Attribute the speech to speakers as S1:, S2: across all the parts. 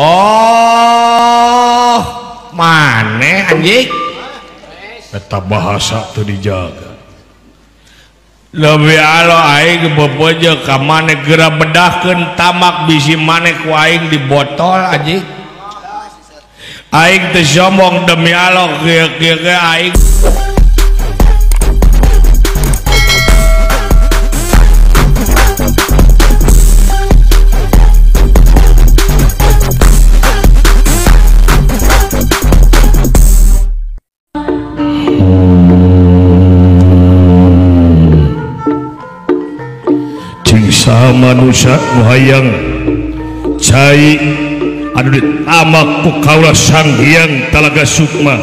S1: Oh maneh anjing eta bahasa teu dijaga. Lebih alo aing bebeje ka maneh geura bedahkeun tamak bisi maneh ku aing di botol anjing. Aing teu sombong demi Allah kieu-kieu ge aing. Cingsa manusia nu hayang cai anu ditamak ku kaula Sang Hyang Talaga Sukma,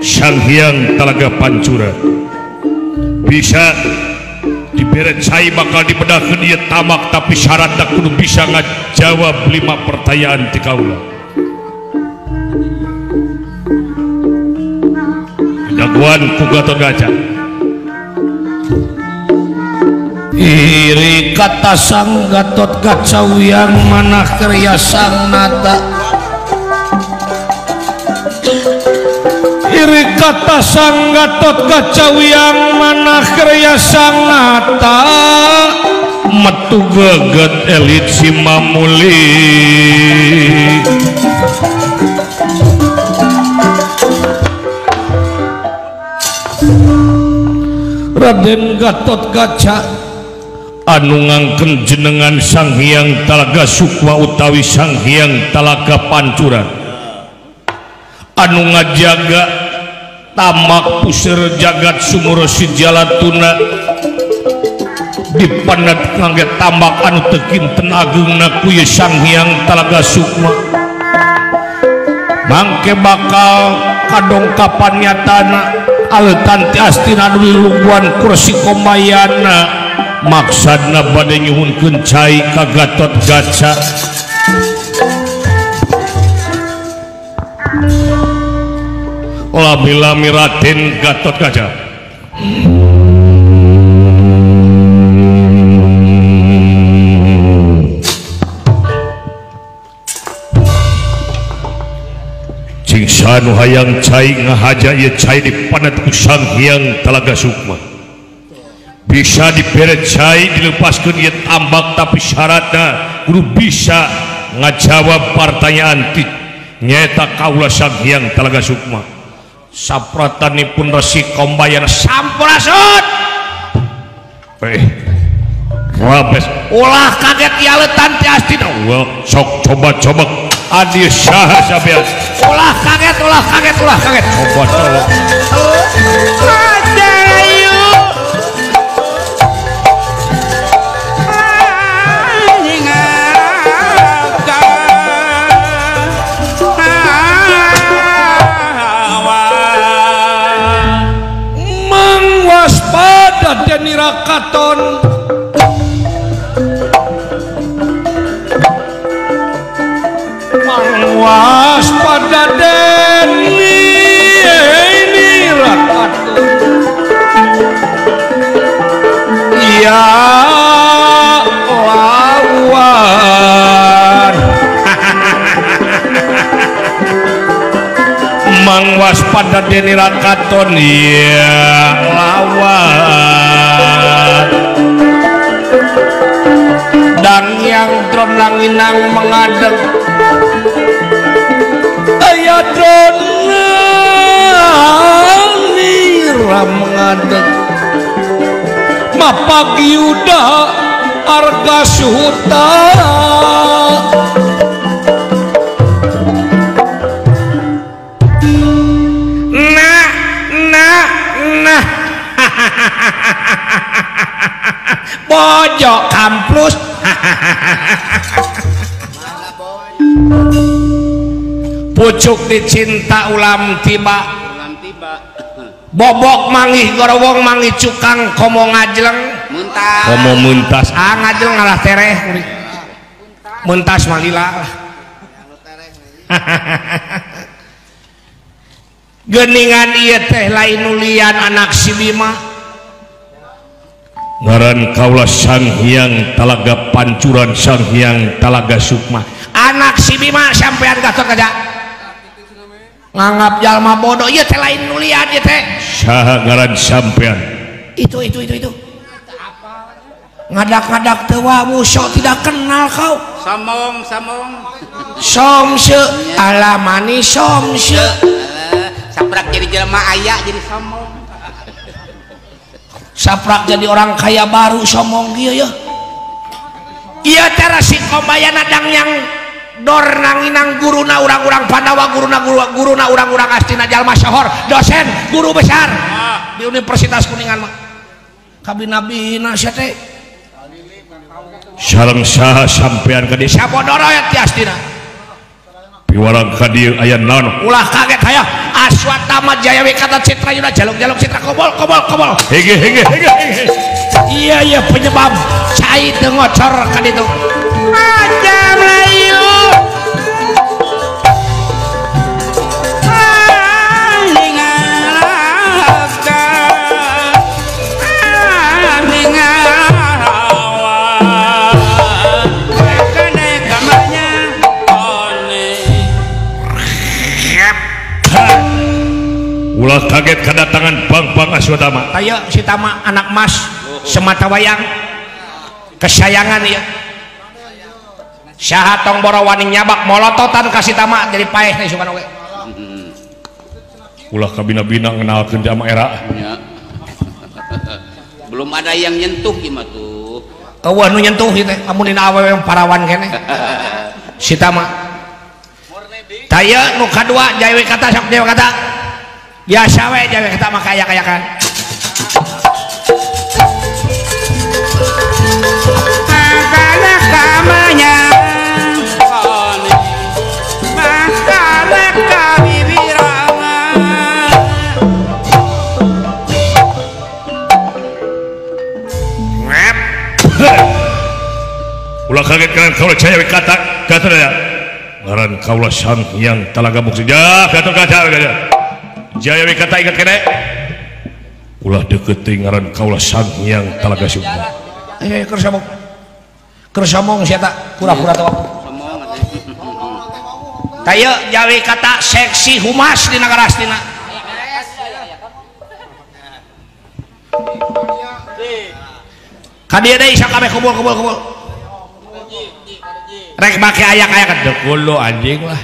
S1: Sang Hyang Talaga Pancura. Bisa dibere cai bakal dibedahkeun ieu tamak, tapi syaratna kudu bisa ngajawab 5 pertanyaan ti kaula. Jagoan ku Gatot Kaca. Iri kata Sang Gatot Kaca wiyang manah karya Sang Nata. Iri kata Sang Gatot Kaca wiyang manah karya Sang Nata. Metu geget elit si Mamuli. Raden Gatot Kaca anu ngangken jenengan Sang Hyang Talaga Sukma utawi Sang Hyang Talaga Pancura, anu ngajaga tamak puseur jagat sumur sijalatuna dipandat ngangge tamak anu teu kinten agengna ku ieu Sang Hyang Talaga Sukma. Mangke bakal kadongkapan nyatana aleutan ti astina anu lungguan kursi komayana. Maksudna bade nyuhunkeun cai ka Gatot Kaca. Lami-lami Raden Gatot Kaca. Cingsa nu hayang cai ngahaja ieu cai dipanat ku Sang Hyang Talaga Sukma. Bisa dibere cai dilepaskeun ieu tambak, tapi syaratna kudu bisa ngajawab pertanyaan ti nyaeta kaula Sang Hyang Talaga Sukma. Sapratanipun Resi Kombayana sampurasun. Rabes ulah kaget yaletan ti astina. Sok coba-coba adi saha sabeas. Ulah kaget, ulah kaget, ulah kaget. Coba-coba. Denira Katon mangwaspada Denira Katon ya lawan. Mangwaspada Denira Katon ya lawan. Dang yang tron langinang mengadeg aya tron nira mengadeg mapak yuda arga suhuta. Nah nah nah pojok kamplus. Pucuk dicinta ulam tiba, bobok mangih gorowong mangih cukang komo ngajleng muntas, komo muntas ah ngajleng ngalah tereh muntas malila lah. Geningan ieu teh lain nulian anak si Bima. Ngaran kaula Sang Hyang Talaga Pancuran, Sang Hyang Talaga Sukma.
S2: Anak si Bima sampean Gatot Kaca. Nganggap jalma bodoh ieu teh lain nulian ieu teh.
S1: Saha ngaran sampean?
S2: Itu. Ngadak-ngadak teu wawuh sok tidak kenal kau.
S3: Somong.
S2: Somse alamani somse.
S3: Saprak jadi jelema aya jadi sombong.
S2: Saprak jadi orang kaya baru sombong kieu ya. Ieu teh si Kombayana Dangyang dor nanginang guruna urang-urang Pandawa guruna guruna urang-urang Astina jalma sohor dosen guru besar di Universitas Kuningan mah. Kabina-bina sia teh.
S1: Sareng saha sampean ka dieu?
S2: Sabodoro ya ti Astina.
S1: Piwarang ka dieu aya naon?
S2: Ulah kaget hayah. Aswatama Jaya Wikata Citra Yuda jaluk-jaluk Citra kobol kobol kobol.
S1: Hege.
S2: Iya penyebab cai teu ngocor ka ditu. Aja Melayu.
S1: Ulah kaget kedatangan Bang-Bang Aswatama.
S2: Ayo si Tama anak mas semata wayang kesayangan ya. Saha tong boro wani nyabak molototan ka si Tama jadi paeh teh sugan oge.
S1: Ulah kabina-bina ngenalkeun jama era.
S3: Belum ada yang nyentuh ieu mah tuh.
S2: Eueuh nu nyentuh ieu teh amun dina awewe parawan keneh. Si Tama. Taya nu kadua Jaya Wikata sok Jaya Wikata. Biasa we Jaya Wikata mah kaya-kayakan.
S1: Ulah kaget kalian kaula Jaya Wikata kata ya. Ngaran kaula Sang Hyang Talaga Mukti. Ya, kata. Jaya Wikata ingat kene. Ulah deket teuing ngaran kaula Sang Hyang Talaga Sukma.
S2: Ayo keur somong. Keur somong sia ta pura-pura teh. Tah ieu Jaya Wikata seksi humas di nagara Astina. Ka dieu deui sok kabeh kumpul. Rek make ayak-ayak dekulo anjing lah.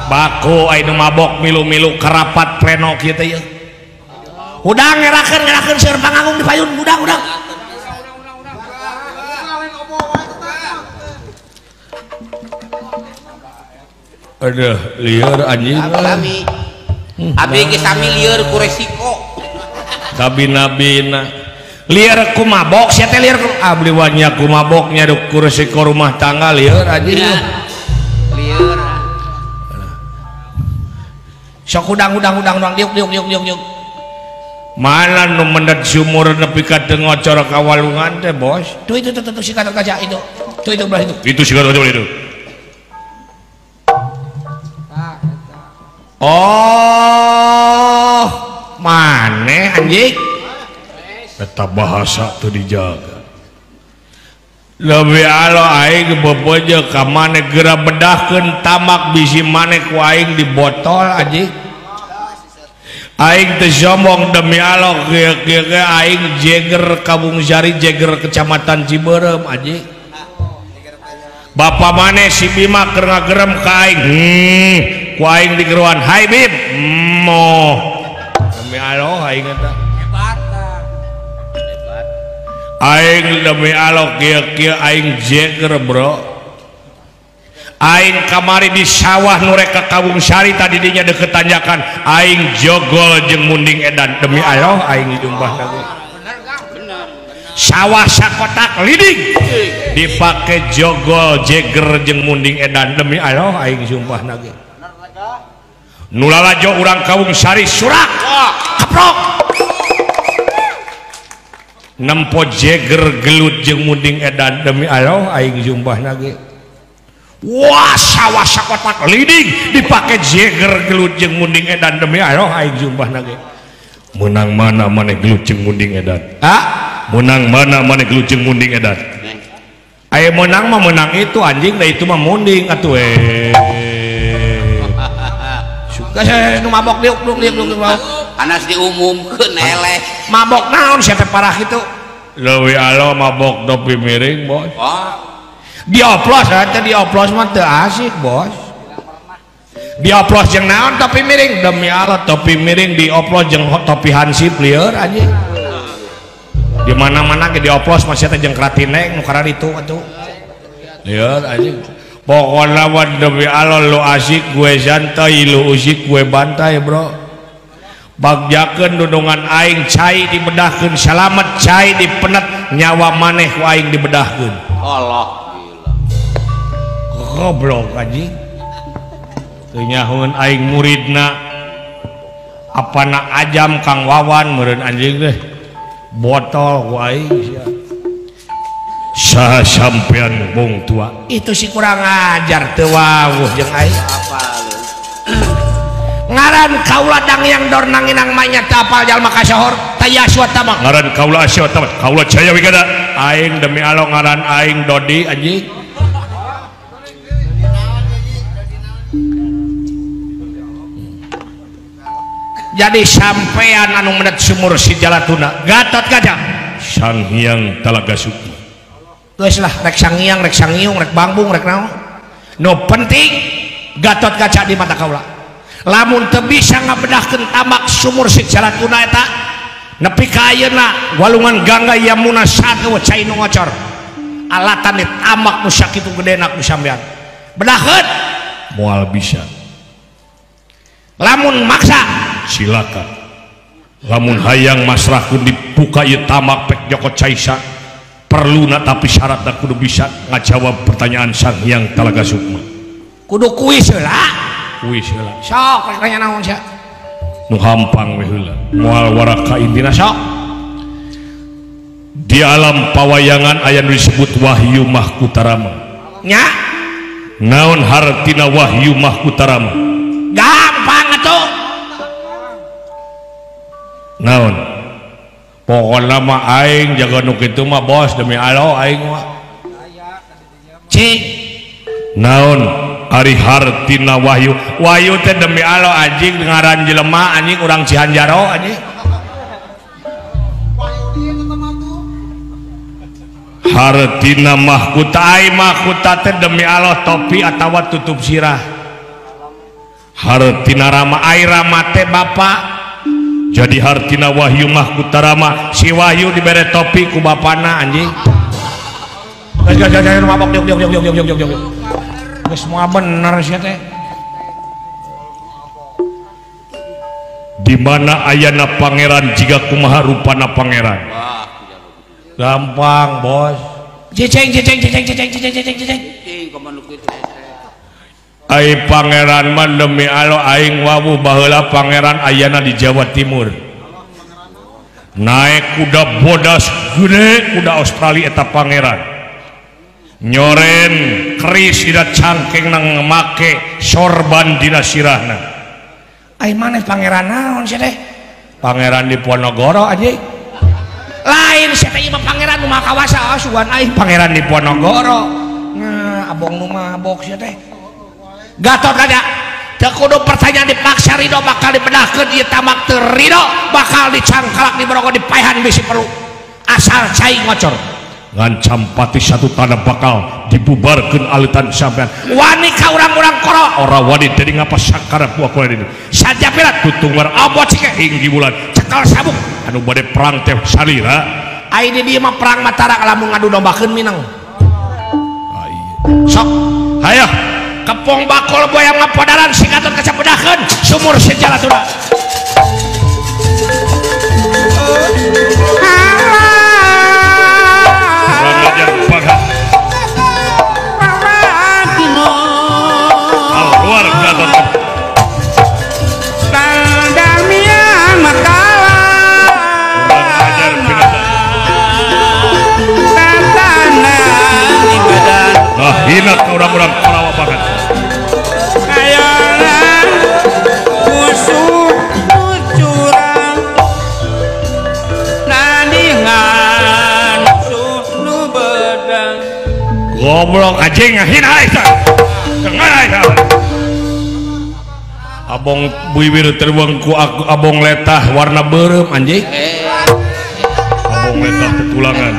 S2: Baku aya nu mabok milu-milu kerapat pleno kieu teh ieu. Hudang ngerakeun seueur pangagung di payun hudang. Aduh, lieur anjing.
S3: Abi. Abi ge sami lieur ku resiko.
S1: Kabina-bina. Lieur ku mabok sia teh lieur ku abdi wanya ku mabok nya ku resiko rumah tangga lieur anjing.
S3: Lieur.
S2: Sok hudang diuk.
S1: Mana nu mendet sumur nepi ka teu ngocor ka walungan teh, Bos?
S2: Tuh itu tuh si Gatot Kaca itu. Tuh itu belah itu.
S1: Itu si Gatot Kaca itu. Oh, maneh anjing. Eta bahasa teu dijaga. Lebih alo aing bebeje ka maneh geura bedahkeun tamak bisi maneh ku aing di botol anjing. Aing teu sombong demi Allah kieu-kieu aing jeger ka Bungsari jeger kecamatan Ciberem anjing. Bapak maneh si Bima keur ngagerem ka aing. Ku aing digeruan, "Hai Bim." Moh. Demi Allah aing eta.
S3: Hebat. Hebat.
S1: Aing demi Allah kieu-kieu aing jeger, Bro. Aing kamari di sawah nu rek ka Bungsari tadi dinya deket tanjakan, aing jogol jeung munding edan demi Allah aing dijumpah ge.
S3: Bener.
S1: Sawah sakotak liding dipake jogol jeger jeung munding edan demi Allah aing sumpahna ge. Nu lalajo urang Kawungsari surak keprok nempo jeger gelut jeung munding edan demi Allah aing sumpahna ge.
S2: Wah sawasa kotak liding dipake jeger gelut jeung munding edan demi ayo aing jumbahna ge.
S1: Menang mana maneh gelut jeung munding edan?
S2: Hah?
S1: Menang mana maneh gelut jeung munding edan?
S2: Aya menang mah menang itu anjing da itu mah munding atuh we. Suka saya nu mabok diuk diuk diuk diuk.
S3: Anas diumumkeun eleh.
S2: Mabok naon sia teh parah kitu?
S1: Leuwih alo mabok topi miring, bos.
S3: Oh.
S2: Dioplos teh dioplos mah teu asik, bos. Dioplos jeung naon topi miring? Demi Allah topi miring dioplos jeung topi hansip lieur anjing. Di mana-mana ge dioplos masih teh jeung kratineng nu kararitu atuh.
S1: Lieur anjing. Pokona mah demi Allah lu asik gue santai, lu usik gue bantai, bro. Bagjakeun dudungan aing cai dibedahkeun salamet cai dipenet nyawa maneh ku aing dibedahkeun.
S3: Allah gila.
S2: Goblok anjing.
S1: Teu nyahoeun aing muridna apana ajam Kang Wawan meureun anjing teh. Botol ku aing sia. Saha sampean bung tua?
S2: Itu si kurang ajar teu wawuh jeung aing.
S3: Apa lu?
S2: Ngaran kaula dang yang dor nanginang manya teu apal jalma kasohor taya swatama.
S1: Ngaran kaula Asyawatama, kaula Jaya Wigada. Aing demi Allah ngaran aing Dodi anjing.
S2: Jadi sampean anu menet sumur si Jalatuna Gatot Kaca
S1: Sang Hyang Talaga Sukma.
S2: Geus lah rek sangiang rek sangiung rek bangbung rek naon. Nu penting Gatot Kaca di mata kaula. Lamun teu bisa ngabedahkeun tambak sumur si Jalatuna eta nepi ka ayeuna walungan Gangga Yamuna satu cai nu ngocor. Alatan di tambak nu sakitu gedena ku sampean. Bedahkeun
S1: moal bisa.
S2: Lamun maksa
S1: silakan. Lamun hayang masrahkeun dibuka ieu tamak pek Joko Caisa perluna tapi syaratna kudu bisa ngajawab pertanyaan Sang Hyang Talaga Sukma.
S2: Kudu kuis heula.
S1: Kuis heula.
S2: Sok rek nanya naon sia?
S1: Nu hampang we heula. Moal waraka intina
S2: sok.
S1: Di alam pawayangan aya nu disebut Wahyu Mahkutarama.
S2: Nya?
S1: Naon hartina Wahyu Mahkutarama?
S2: Gampang atuh.
S1: Naon? Pokokna mah aing jaga nu kitu mah bos demi Allah aing mah.
S2: Cik.
S1: Naon ari hartina Wahyu? Wahyu teh demi Allah anjing ngaran jelema anjing urang Cihanjaro anjing. Hartina mahkuta ai mahkuta teh demi Allah topi atawa tutup sirah. Hartina rama ai rama teh bapak. Jadi hartina Wahyu Mahkutarama si Wahyu dibere topi ku bapana anjing.
S2: Geus geus geus mabok diuk diuk diuk diuk diuk diuk. Geus moal bener sia teh.
S1: Di mana ayana pangeran jiga kumaha rupana pangeran?
S2: Gampang, bos. Cicing cicing cicing cicing cicing cicing cicing.
S1: Ai pangeran mah demi Allah aing wawuh baheula pangeran ayana di Jawa Timur. Naik kuda bodas gede kuda Australia eta pangeran. Nyoren keris dina cangkeng nang make sorban dina sirahna.
S2: Ai maneh pangeran naon sia teh?
S1: Pangeran di Ponorogo anjing.
S2: Lain sia teh ieu mah pangeran nu maha kawasa sugan aing pangeran di Ponorogo. Nah, abong nu mabok sia teh. Gatot Kaca teu kudu pertanyaan dipaksa ridho bakal dibedahkeun ieu tamak teu ridho bakal dicangkalak diberogok dipaehan bisi perlu asal cai ngocor
S1: ngancam pati satu tanah bakal dibubarkeun alitan sampean
S2: wani ka urang-urang koro
S1: ora wani jadi ngapa sakarep ku aku ini
S2: sajapirat
S1: tutunggar
S2: abot cike
S1: hinggi bulan
S2: cekal sabuk
S1: anu bade perang teh salira
S2: ai di dieu mah perang matara lamun ngadu dombakeun minang sok
S1: hayo
S2: kepong bakul boyang ngapodaran si Gatot Kaca bedahkeun sumur si Jalatuna.
S1: Hina ka urang-urang Karawa. Goblok anjing ngahina eta. Tengah eta. Abong biwir terbuang ku abong letah warna beureum anjing. Abong letah tetulangan.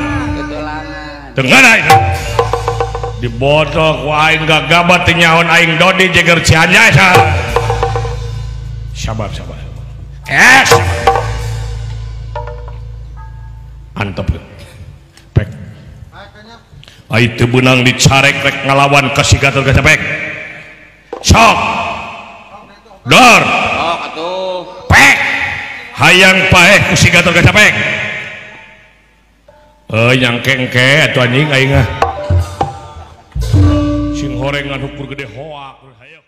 S1: Tengah eta. Dibotok ku aing gagabat teu nyaon aing Dodi Jeger Cianjay eta. Sabar sabar. Sabar. Antep pek. Ai teu beunang dicarek rek ngalawan ka si Gatot Kaca pek. Sok. Dor.
S3: Sok atuh.
S1: Pek. Hayang paeh ku si Gatot Kaca pek. Euy nyangke-engke atuh anjing aing ah. Sing horengan ukur gede hoak. Hayo.